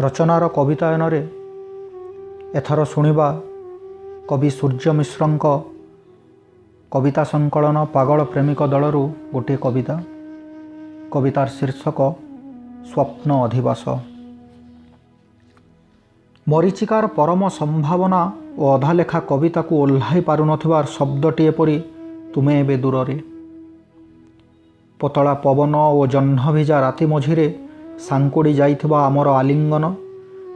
ରଚନାର କବିତାୟନରେ ଏଥର ଶୁଣିବା କବି ସୂର୍ଯ୍ୟ ମିଶ୍ରଙ୍କ କବିତା ସଂକଳନ ପାଗଳ ପ୍ରେମିକ ଦଳରୁ ଗୋଟିଏ କବିତା। କବିତାର ଶୀର୍ଷକ ସ୍ୱପ୍ନ ଅଧିବାସ। ମରୀଚିକାର ପରମ ସମ୍ଭାବନା ଓ ଅଧାଲେଖା କବିତାକୁ ଓହ୍ଲାଇ ପାରୁନଥିବା ଶବ୍ଦଟିଏ ପରି ତୁମେ ଏବେ ଦୂରରେ। ପତଳା ପବନ ଓ ଜହ୍ନଭିଜା ରାତି ମଝିରେ ସାଙ୍କୁଡ଼ି ଯାଇଥିବା ଆମର ଆଲିଙ୍ଗନ,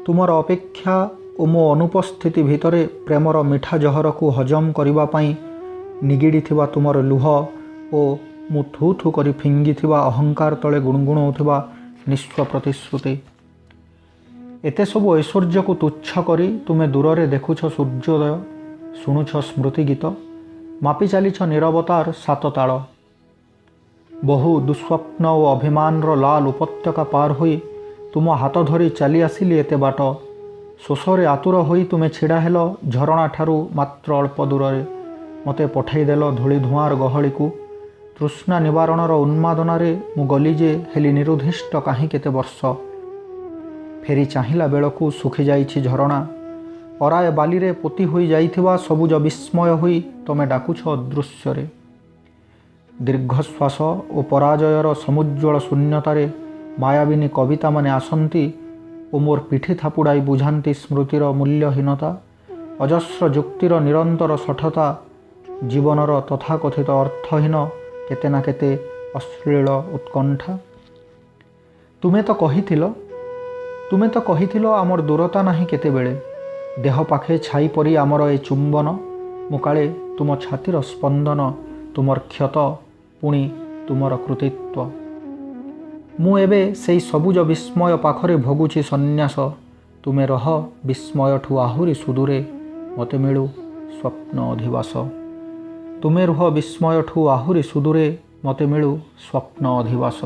ତୁମର ଅପେକ୍ଷା ଓ ମୋ ଅନୁପସ୍ଥିତି ଭିତରେ ପ୍ରେମର ମିଠା ଜହରକୁ ହଜମ କରିବା ପାଇଁ ନିଗିଡ଼ିଥିବା ତୁମର ଲୁହ ଓ ମୁଁ ଥୁ ଥୁ କରି ଫିଙ୍ଗିଥିବା ଅହଙ୍କାର ତଳେ ଗୁଣୁଗୁଣଉଥିବା ନିଃସ୍ୱ ପ୍ରତିଶ୍ରୁତି, ଏତେ ସବୁ ଐଶ୍ୱର୍ଯ୍ୟକୁ ତୁଚ୍ଛ କରି ତୁମେ ଦୂରରେ ଦେଖୁଛ ସୂର୍ଯ୍ୟୋଦୟ, ଶୁଣୁଛ ସ୍ମୃତି ଗୀତ, ମାପି ଚାଲିଛ ନୀରବତାର ସାତ ତାଳ। ବହୁ ଦୁଃସ୍ୱପ୍ନ ଓ ଅଭିମାନର ଲାଲ ଉପତ୍ୟକା ପାର ହୋଇ ତୁମ ହାତ ଧରି ଚାଲି ଆସିଲି ଏତେ ବାଟ। ଶୋଷରେ ଆତୁର ହୋଇ ତୁମେ ଛିଡ଼ା ହେଲ ଝରଣାଠାରୁ ମାତ୍ର ଅଳ୍ପ ଦୂରରେ। ମୋତେ ପଠାଇଦେଲ ଧୂଳି ଧୂଆଁର ଗହଳିକୁ। ତୃଷ୍ଣା ନିବାରଣର ଉନ୍ମାଦନାରେ ମୁଁ ଗଲି ଯେ ହେଲି ନିରୁଦ୍ଦିଷ୍ଟ କାହିଁ କେତେ ବର୍ଷ। ଫେରି ଚାହିଁଲା ବେଳକୁ ଶୁଖିଯାଇଛି ଝରଣା। ଅରାଏ ବାଲିରେ ପୋତି ହୋଇ ଯାଇଥିବା ସବୁଜ ବିସ୍ମୟ ହୋଇ ତମେ ଡାକୁଛ ଅଦୃଶ୍ୟରେ। ଦୀର୍ଘଶ୍ୱାସ ଓ ପରାଜୟର ସମୁଜ୍ଜ୍ୱଳ ଶୂନ୍ୟତାରେ ମାୟାବିନୀ କବିତାମାନେ ଆସନ୍ତି ଓ ମୋର ପିଠି ଥାପୁଡ଼ାଇ ବୁଝାନ୍ତି ସ୍ମୃତିର ମୂଲ୍ୟହୀନତା, ଅଜସ୍ର ଯୁକ୍ତିର ନିରନ୍ତର ଶଠତା, ଜୀବନର ତଥାକଥିତ ଅର୍ଥହୀନ କେତେ ନା କେତେ ଅଶ୍ଳୀଳ ଉତ୍କଣ୍ଠା। ତୁମେ ତ କହିଥିଲ ଆମର ଦୂରତା ନାହିଁ କେତେବେଳେ। ଦେହ ପାଖେ ଛାଇ ପରି ଆମର ଏ ଚୁମ୍ବନ, ମୁଁ କାଳେ ତୁମ ଛାତିର ସ୍ପନ୍ଦନ, ତୁମର କ୍ଷତ, ପୁଣି ତୁମର କୃତିତ୍ୱ। ମୁଁ ଏବେ ସେଇ ସବୁଜ ବିସ୍ମୟ ପାଖରେ ଭୋଗୁଛି ସନ୍ନ୍ୟାସ। ତୁମେ ରହ ବିସ୍ମୟଠୁ ଆହୁରି ସୁଦୂରେ, ମୋତେ ମିଳୁ ସ୍ୱପ୍ନ ଅଧିବାସ। ତୁମେ ରୁହ ବିସ୍ମୟଠୁ ଆହୁରି ସୁଦୂରେ, ମୋତେ ମିଳୁ ସ୍ୱପ୍ନ ଅଧିବାସ।